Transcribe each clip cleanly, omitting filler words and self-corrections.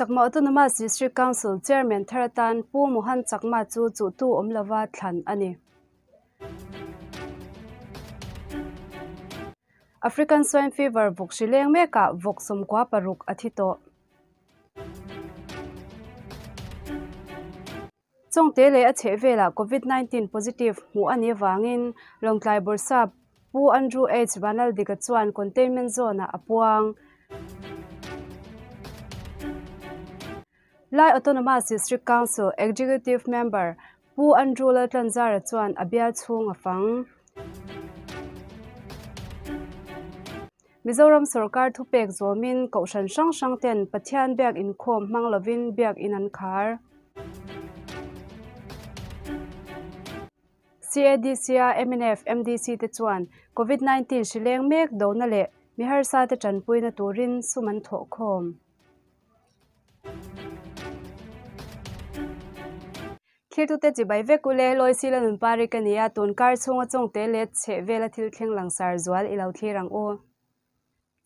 Chakma Autonomous District Council Chairman thar atan Pu Mohan Chakma chu chuhtu awm lova thlan a ni. African Swine Fever vawk hri leng mekah vawk 96 a thi tawh. Chawngte leh a chheh velah Covid 19 positive hmuh a nih avangin Lawngtlai Bawrhsap Pu Andrew H Vanlaldika chuan containment zone-ah a puang. Lai Autonomous District Council Executive Member Pu Andrew Laltlanzara chuan a bial chhung a fang. Mizoram sorkar thupek zawmin kohhran hrang hrang ten Pathian biak inkhawm hmang lovin biak in an khar. CADC-a mnf MDC te chuan Covid 19 hri leng mek dona leh mi harsa te tanpuina turin sum an thawh khawm. Thiltute chibai vek ule, Loisila Nunpari ka ni a, tun kar chhunga chawngte leh chheh vela thil thleng langsar zual i lo thlir ang u.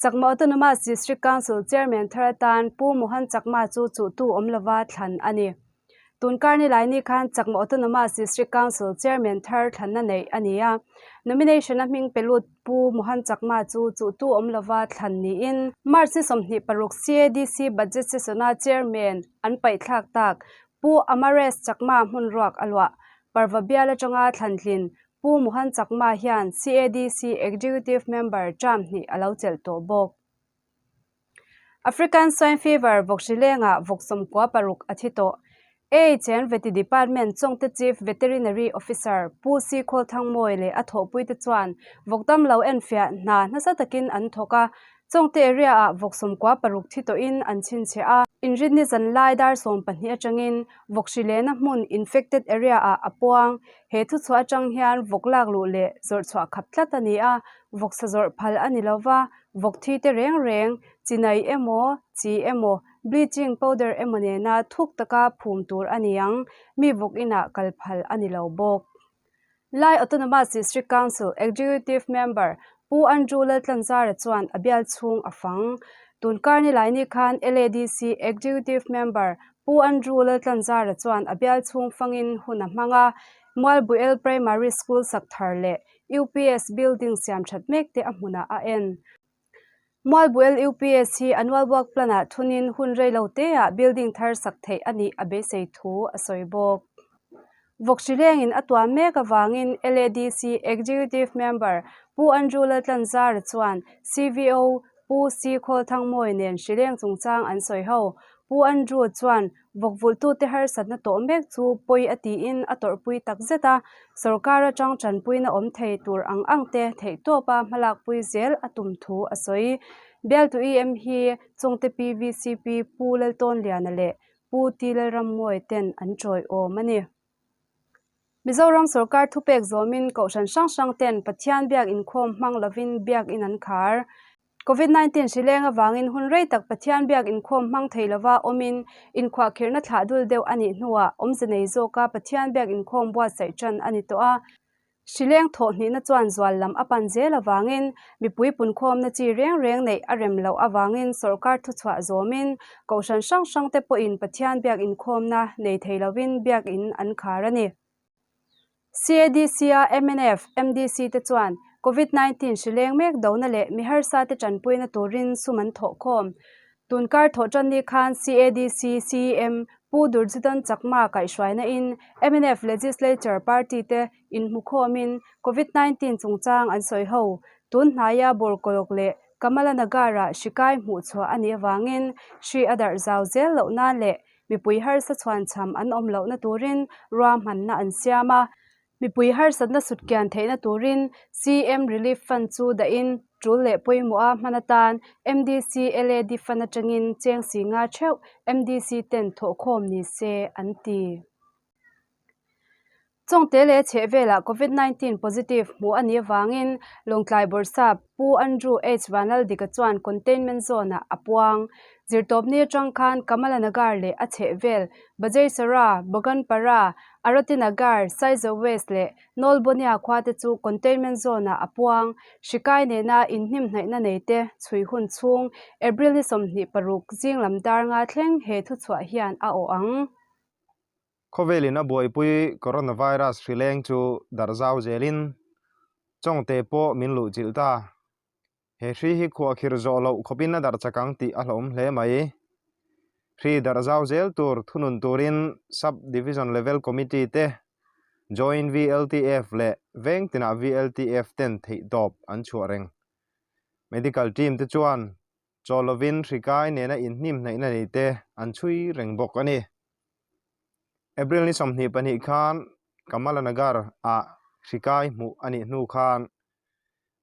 Chakma Autonomous District Council Chairman thar atan Pu Mohan Chakma chu chuhtu awm lova thlan a ni. Tun kar ni lai ni khan Chakma Autonomous District Council Chairman thar thlanna neih a ni a. Nomination-a hming pe lut Pu Mohan Chakma chu chuhtu awm lova thlan niin March ni 26 CADC Budget Session-a Chairman an paihthlak tak Pu Amaresh Chakma hmun ruak a luah. Parva bial atanga thlantlin Pu Mohan Chakma hian CADC Executive Member term hnih a lo chelh tawh bawk. African Swine Fever vawk hri lengah vawk 96 a thi tawh. AHN Vety Department Chawngte Chief Veterinary Officer Pu Si Khawlthangmawi leh a thawhpuite chuan vawk damlo enfiah hna nasa takin an thawk a, Chawngte area-ah vawk 96 thi tawhin an chhinchhiah a. Inrinni zan lai dar 12 atangin vawk hri lehna hmun infected area-ah a puang. He thuchhuah atang hian vawk lak luh leh zawrh chhuah khap tlat a ni a, vawk sa zawrh phal a ni lo va, vawk thi te reng reng, chinai emaw, chi emaw, bleaching powder emaw nena thuk taka phum tur a ni ang, mi vawk inah kal phal a ni lo bawk. Lai Autonomous District Council Executive Member Pu Andrew Laltlanzara chuan a bial chhung a fang. Tun kar ni lai ni khan LADC Executive Member Pu Andrew Laltlanzara chuan a bial chhung fangin hun a hmang a, Mualbuel Primary School sak thar leh UPS building siam that mek te a hmunah a en. Mualbuel UPS hi annual work plan-ah thunin hun rei lo teah building thar sak theih a nih a beisei thu a sawi bawk. Vawk hri lengin a tuam mek avangin LADC Executive Member Pu Andrew Laltlanzara chuan CVO Pu Si Khawlthangmawi nen hri leng chungchang an sawi ho. Pu Andrew chuan Vawk vulhtute harsatna tawh mek chu pawi a tiin a tawrhpui tak zet a, sorkar atang tanpuina awm thei tur ang ang te theihtawpa hmalakpui zel a tum thu a sawi. Bialtu EM hi Chawngte PVCP Pu Laltawnliana leh Pu T Lalrammawi ten an tawiawm a ni. Mizoram sorkar thupek zawmin kohhran hrang hrang ten Pathian biak inkhawm hmang lovin biakin an khar. Covid 19 hri leng avangin hun rei tak Pathian biak inkhawm hmang thei lova awmin inkhuahkhirhna thlah dul deuh a nih hnuah awmze nei zawka Pathian biak inkhawm buatsaih tan a ni tawh a. Hri leng thawh hnihna chuan zual lam a pan zel avangin mipui punkhawmna chi reng reng neih a rem loh avangin sawrkar thuchhuah zawmin kohhran hrang hrang te pawhin Pathian biak inkhawmna nei thei lovin biakin an khar a ni. CADC-a mnf, MDC te chuan Covid 19 hri leng mek dona leh mi harsa te tanpuina turin sum an thawh khawm. Tun kar thawh tan ni khan CADC CEM Pu Durjodhan Chakma kaihhruaina in mnf Legislature Party te inhmukhawmin Covid 19 chungchang an sawi ho. Tun hnaia Bawrkawlawk leh Kamala Nagar-ah hri kai hmuhchhuah a nih avangin hri a darh zau zel loh nan leh Mipui harsa chhuanchham an awm lohna turin ruahmanna an siam a, mipui harsatna sutkian theihna turin CM Relief Fund chu dahin tul leh pawimawha hman atan MDC LAD Fund atangin cheng si nga theuh MDC ten thawhkhawm ni se an ti. Chawngte leh chhehvelah Covid 19 positive hmuh a nih avangin Lawngtlai Bawrhsap Pu Andrew H Vanlaldika chuan containment zone-ah a puang. Zirtawpni atang khan Kamala Nagar leh a chhehvel Bajeisara, Baganpara, Arati Nagar, Saizawh West leh Nawlbonia khuate chu containment zone-ah a puang. Hri kai nena inhnimhnaihna neite chhui hun chhung April ni 26 zing lam dar nga thleng he thuchhuah hian a awh ang. Khawvelin a buaipui coronavirus hri leng chu darh zau zelin Chawngte pawh min luh chilh ta. He hri hi khuahkhirh zawh loh khawpin a darh chak ang tih a hlauhawm hle mai. Hri darh zau zel tur thunun turin Sub Division Level Committee te, Joint VLTF leh veng tinah VLTF ten theihtawp an chhuah reng. Medical team te chuan chaw lovin hri kai nena inhnim hnaihna nei te an chhui reng bawk a ni. April ni 22 khan Kamala Nagar ah hri kai hmuh a nih hnu khan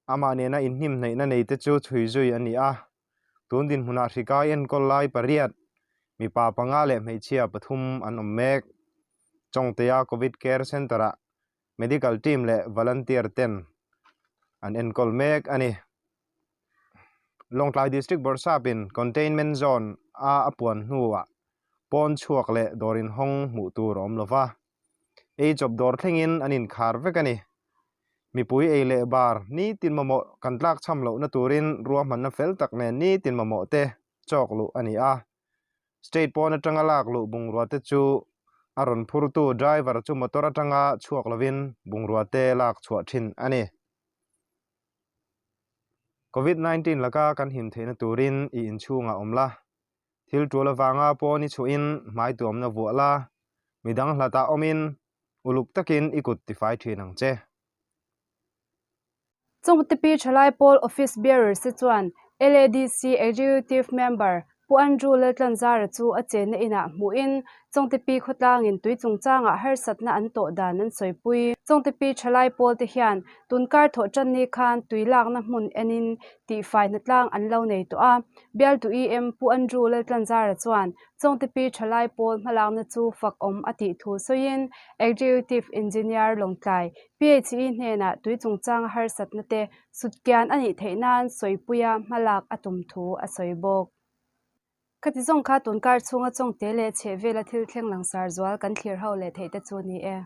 amah nena inhnim hnaihna nei te chu chhui zui a ni a. Tun dinhmunah hri kai enkawl lai pariat, mipa panga leh hmeichhia pathum an awm mek. Chawngtea Covid Care Centre ah Medical team leh volunteer ten an enkawl mek a ni. Lawngtlai District Bawrhsapin Containment Zone a a puan hnuah pawn chhuak leh dawr inhawng hmuh tur a awm lo va, ei chawp dawr thlengin an inkhar vek a ni. Mipui ei leh bar nitin mamawh kan tlak chham lohna turin ruahmanna fel tak nen nitin mamawh te chawk luh a ni a. State pawn atanga lak luh bungrua te chu a rawn phurtu driver chu motor atanga chhuak lovin bungrua te lak chhuah thin a ni. Covid 19 laka kan him theihna turin i inchhungah awm la, thil tul avanga pawn i chhuahin hmai tuamna vuah la, midang hlatah awmin uluk takin i kut tifai thin ang che. Chawngtepi Thalai Pawl Office Bearers te chuan LADC Executive Member Pu Andrew Laltlanzara chu a chenna inah hmuhin Chawngtepi khawtlangin tui chungchangah harsatna an tawh dan an sawipui. Chawngtepi Thalai Pawl te hian tunkar thawh tanni khan tui lakna hmun enin tihfai hnatlang an lo nei tawh a. Bialtu EM Pu Andrew Laltlanzara chuan Chawngtepi Thalai Pawl hmalakna chu fakawm a tih thu sawiin Executive Engineer Lawngtlai PHE hnenah tui chungchanga harsatna te sutkian a nih theih nan sawipuia hmalak a tum thu a sawi bawk. Khati zawng kha tunkar chhunga chawngte leh chhehvela thil thleng langsar zual kan thlir ho leh theih te chu ni e.